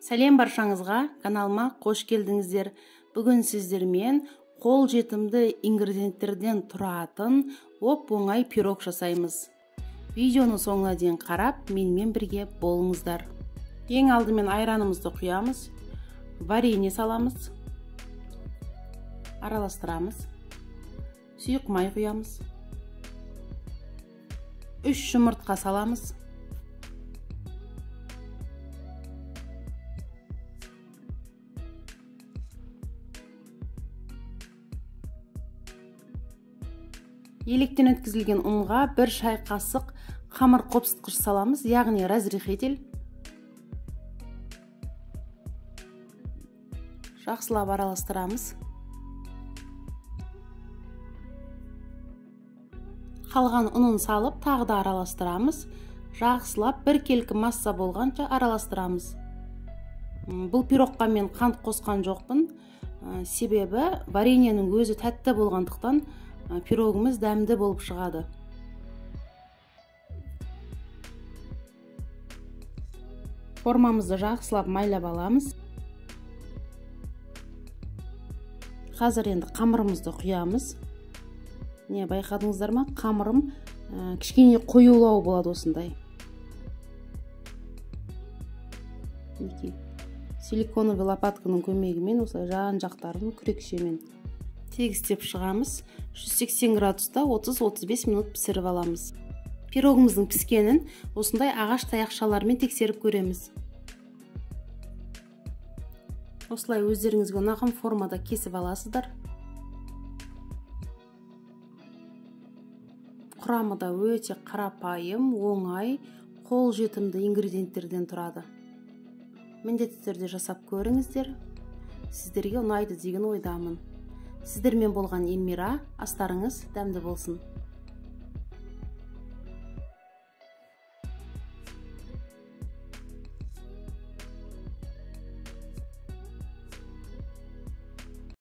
Сәлем баршаңызға, каналыма қош келдіңіздер. Бүгін сіздермен қол жетімді ингредиенттерден тұратын оп-оңай пирог жасаймыз. Видеоны соңына дейін қарап, менімен бірге болыңыздар. Ең алдымен айранымызды құямыз, варенье саламыз, араластырамыз, сұйық май құямыз, 3 жұмыртқа саламыз. Електен өткізілген ұнға 1 шай қасық қамыр қопсытқыш саламыз, яғни разрыхлитель. Жақсылап араластырамыз. Қалған ұнын салып тағы да араластырамыз. Жақсылап бір келкі масса болғанша араластырамыз. Бұл пирогқа мен қант қосқан жоқпын, себебі вареньенің өзі тәтті болғандықтан пирогымыз дәмді болып шығады. Формамызды жақсылап майлап аламыз. Қазір енді қамырымызды құямыз. Не, байқадыңыздар ма? Қамырым кішкене қоюлау болады осындай. Мінекей, силиконовый лопатканың көмегімен осылай жан-жақтарын күрекшемен тегістеп шығамыз. 180 градуста 30-35 минут пісіріп аламыз. Пирогымыздың піскенін осындай ағаш таяқшалармен тексеріп көреміз. Осылай өздеріңізге ұнаған формада кесіп аласыздар. Құрамы да өте қарапайым, оңай, қол жетімді ингредиенттерден тұрады. Міндетті түрде жасап көріңіздер. Сіздерге ұнайды деген ойдамын. Сіздермен болған Эльмира, астарыңыз дәмді болсын.